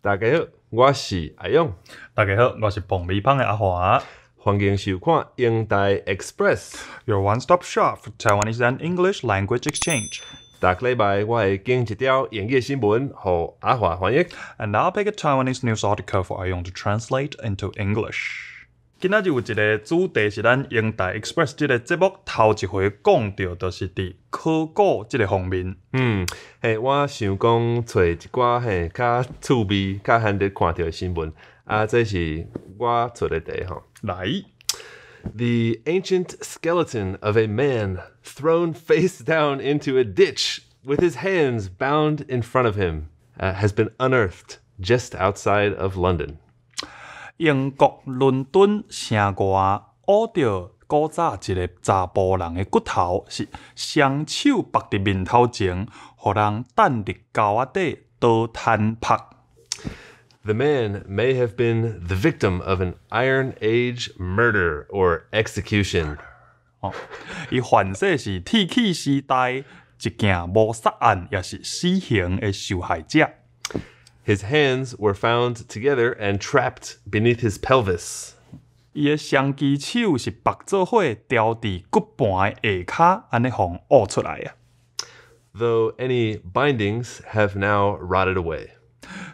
大家好，我是阿勇。大家好，我是爆米芳的阿華。歡迎收看《英台 Express》。 Your one-stop shop for Taiwanese and English language exchange. 逐禮拜我會揀一條英語新聞，予阿華翻譯。 And I'll pick a Taiwanese news article for 阿勇 to translate into English. 今仔日有一個主題是咱英台 Express 這個節目頭一回講著，就是佇考古這個方面。嗯，嘿，我想講揣一寡嘿較趣味、較罕得看著的新聞。啊，這是我出的題吼。來。 The ancient skeleton of a man thrown face down into a ditch with his hands bound in front of him has been unearthed just outside of London. 英國倫敦城外挖著古早一个查埔人的骨頭，是雙手縛佇面頭前，予人擲佇溝仔底倒攤曝。 The man may have been the victim of an Iron Age murder or execution. 哦，伊犯說是鐵器時代一件謀殺案，抑是死刑的受害者。 His hands were found together and trapped beneath his pelvis. 伊的雙支手是縛做伙牢佇骨盤的下跤，按呢予挖出來啊。 Though any bindings have now rotted away.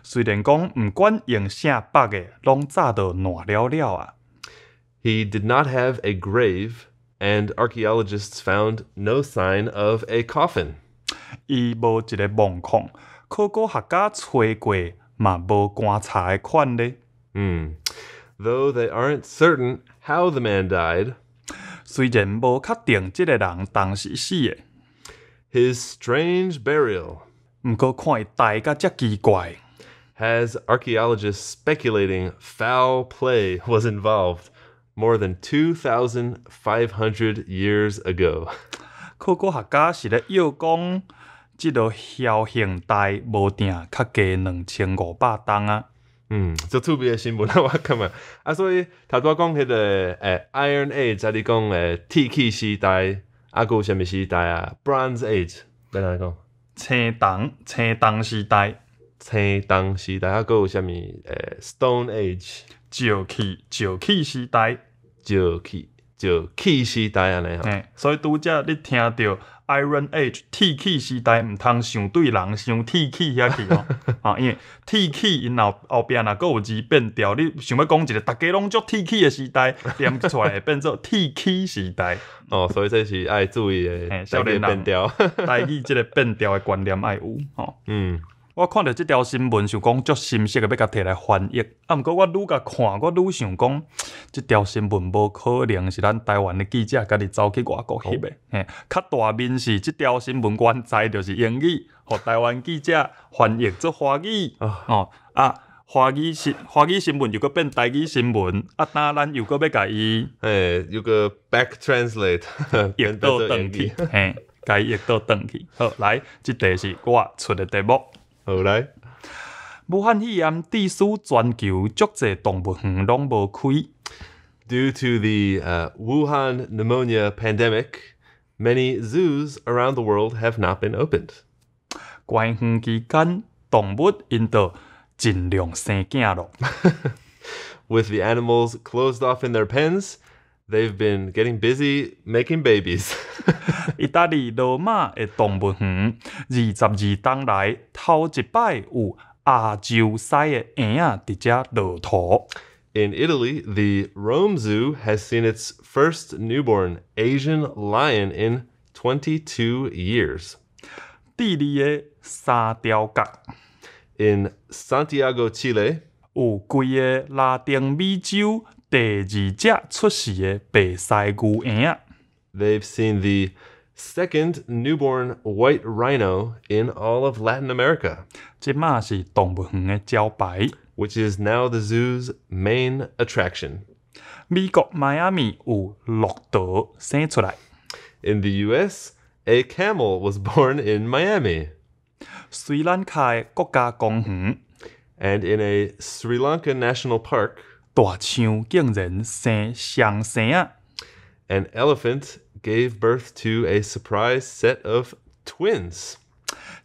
雖然講毋管用啥縛的，攏早就爛了了啊。 He did not have a grave, and archaeologists found no sign of a coffin. 伊無一个墓壙，考古學家揣過嘛無棺材的款咧。 Though they aren't certain how the man died, 雖然無確定這个人當時死的， his strange burial 毋過看伊刣甲遮奇怪， has archaeologists speculating foul play was involved more than 2,500 years ago. 考古學家是咧臆講，這个僥倖代無定較加2500冬啊。嗯，足趣味的新聞啊，我感覺。啊，所以頭拄仔講彼个Iron Age，啊，你講鐵器時代，啊，閣有啥物時代啊？Bronze Age，欲按怎講？青銅青銅時代。青銅時代，啊，閣有啥物Stone Age？石器石器時代。石器石器時代按呢吼。嘿，所以拄才你聽著 Iron Age 鐵器時代，毋通想對人想鐵器遐去哦。啊，因為鐵器𪜶後後壁若閣有字變調，你想欲講一个逐家攏足鐵器的時代，念出來會變做鐵器時代。哦，所以這是愛注意的，嘿，少年人變調。台語這个變調的觀念愛有吼。我看著這條新聞，想講足心適的欲共提來翻譯，啊，毋過我愈共看，我愈想講，這條新聞無可能是咱台灣的記者家己走去外國翕的，嘿，較大面是這條新聞原在就是英語，予台灣記者翻譯做華語，哦，啊，華語新聞又閣變台語新聞，啊，當咱又閣欲共伊，嘿，又閣 back translate，譯倒轉去，嘿，共伊譯倒轉去。好，來，這題是我出的題目。好來。武漢肺炎致使全球足濟動物園攏無開。 Due to the Wuhan pneumonia pandemic, many zoos around the world have not been opened. 關園期間，動物𪜶就盡量生囝咯。 With the animals closed off in their pens, they've been getting busy making babies. 意大利羅馬的動物園，22冬來頭一擺有亞洲獅的嬰仔佇遮落塗。 In Italy, the Rome Zoo has seen its first newborn Asian lion in 22 years. 智利的三貂角 In Santiago, Chile, 有規个拉丁美洲第二隻出世的白犀牛嬰仔。 they've seen the second newborn white rhino in all of Latin America, 這馬是動物園的招牌。 which is now the zoo's main attraction. 美國邁阿密有駱駝生出來。 In the US, a camel was born in Miami. 斯里蘭卡的國家公園 And in a Sri Lanka national park, 大象竟然生雙生仔。 an elephant gave birth to a surprise set of twins.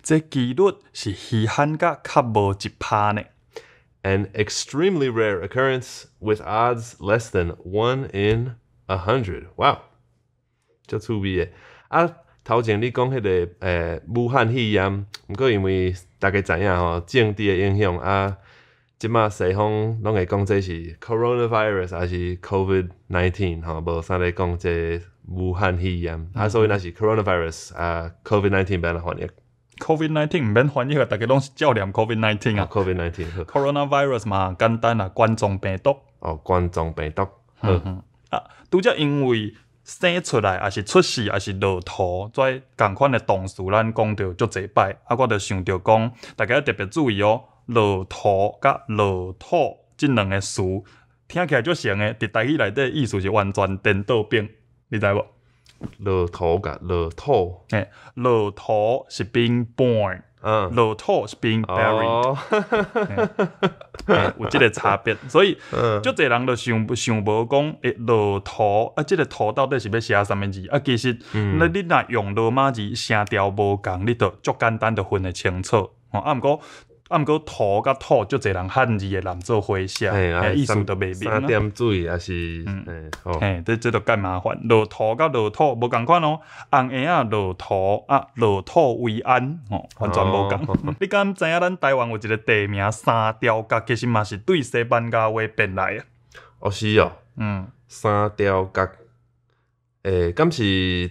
這幾率是稀罕甲較無一趴呢。An extremely rare occurrence with odds less than 1 in 100. Wow，足趣味的。啊，頭前你講彼個武漢肺炎，毋過因為大家知影吼，政治的影響啊，這馬西方攏會講這是 coronavirus 抑是 COVID-19 吼，無啥咧講這武漢肺炎。啊，所以若是 coronavirus 啊，COVID-19 欲按怎翻譯？ COVID-19 毋免翻譯啊，逐家攏是照念 COVID-19 啊。 COVID-19 好。 Coronavirus 嘛簡單啊，冠狀病毒。哦，冠狀病毒。好。啊，拄則因為生出來，抑是出世，抑是落塗，這仝款的動詞，咱講著足濟擺。啊，我就想著講，大家要特別注意哦，落塗佮落土這兩个詞，聽起來足像的，佇台語內底意思是完全顛倒反，你知無？落塗佮落土。嘿，落塗是 being born，落土是 being buried。嘿，有這个差別，所以足濟人就想想無講，欸，落塗啊，這个塗到底是欲寫啥物字？啊，其實你若用羅馬字聲調無仝，你就足簡單就分會清楚。吼，啊，毋過塗佮土，足濟人漢字會濫做伙寫，嘿，意思就袂明啊。三點水抑是嘿，好。嘿，這就較麻煩。落塗佮落土無仝款哦，紅嬰仔落塗啊，落土為安，吼，完全無仝。你敢知影咱台灣有一个地名三貂角，其實嘛是對西班牙話變來的。哦，是哦。三貂角，欸，敢是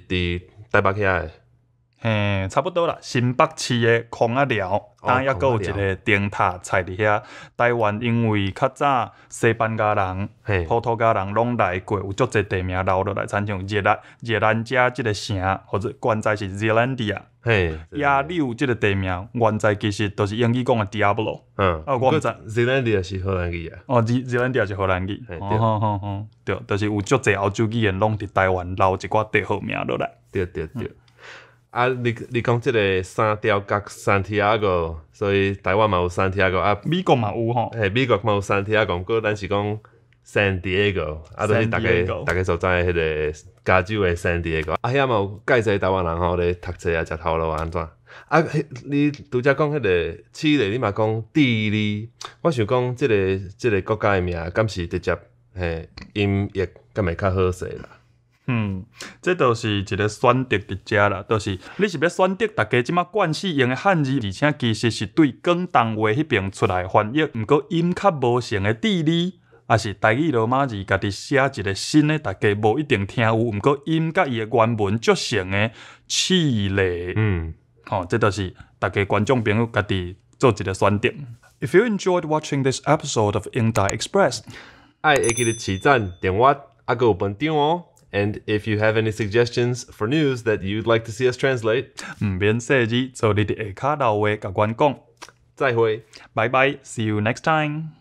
佇台北遐的？嘿，差不多啦。新北市的空仔寮，當猶閣有一个燈塔採佇遐。台灣因為較早西班牙人、葡萄牙人攏來過，有足濟地名留落來，親像熱蘭遮這个城，或者原在是 Zealandia。野柳這个地名，原在其實就是英語講的 Diablo。啊，我毋知。 Zealandia 是荷蘭語啊。哦，Zealandia 是荷蘭語。哦吼吼吼，對，就是有足濟歐洲語言攏佇台灣留一寡地號名落來。對對對。啊，你講這个三貂角 Santiago，所以台灣嘛有 Santiago 啊。美國嘛有吼。嘿，美國嘛有 Santiago，毋過咱是講 San Diego，啊，就是逐家逐家所知的彼个加州的 San Diego。啊，遐嘛有蓋濟台灣人吼咧讀冊啊，食頭路按怎？啊，彼你拄才講彼个智利，你嘛講智利，我想講這个國家的名，敢是直接嘿音譯，敢會較好勢啦？嗯，這就是一个選擇佇遮啦，就是你是欲選擇逐家這馬慣勢用的漢字，而且其實是對廣東話彼爿出來翻譯，毋過音較無成的智利，抑是台語羅馬字家己寫一个新的，逐家無一定聽有，毋過音佮伊的原文足像的智利。吼，這就是逐家觀眾朋友家己做一个選擇。If you enjoyed watching this episode of 英台 Express，愛會記得揤讚、訂閱，猶閣有分享哦。And if you have any suggestions for news that you'd like to see us translate，毋免細膩，做你佇下跤留話共阮講。再會。拜拜，See you next time。